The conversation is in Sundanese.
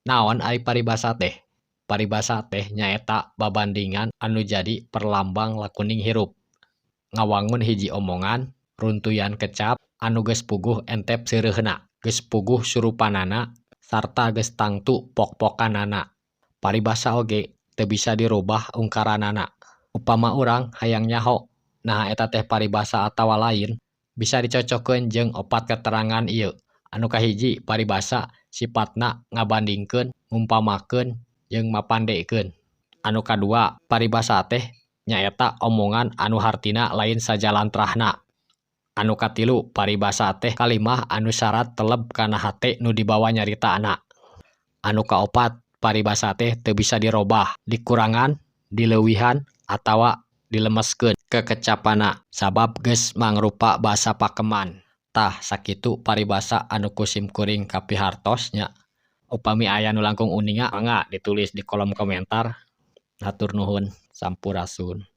Naon ari paribasa teh? Paribasa teh nyaeta babandingan anu jadi perlambang lakuning hirup. Ngawangun hiji omongan, runtuyan kecap anu geus puguh entep seureuhna, geus puguh surupanana, sarta geus tangtu pok-pokanana. Paribasa oge teu bisa dirobah ungkaranana. Upama urang hayang nyaho naha eta teh paribasa atawa lain, bisa dicocokkeun jeung opat keterangan ieu. Anu kahiji, paribasa sipatna ngabandingkeun, ngumpamakeun, jeung mapandekeun. Anu kadua, paribasa teh nyaeta omongan anu hartina lain sajalantrahna. Anu katilu, paribasa teh kalimah anu sarat teleb kana hate nu dibawa nyaritana. Anu kaopat, paribasa teh teu bisa dirobah, dikurangan, dileuwihan, atawa dilemeskeun kekecapanna sabab geus mangrupa basa pakeman. Tah, sakitu paribasa anu ku simkuring kapihartos nya. Upami aya nu langkung uninga, mangga ditulis di kolom komentar. Hatur nuhun, sampurasun.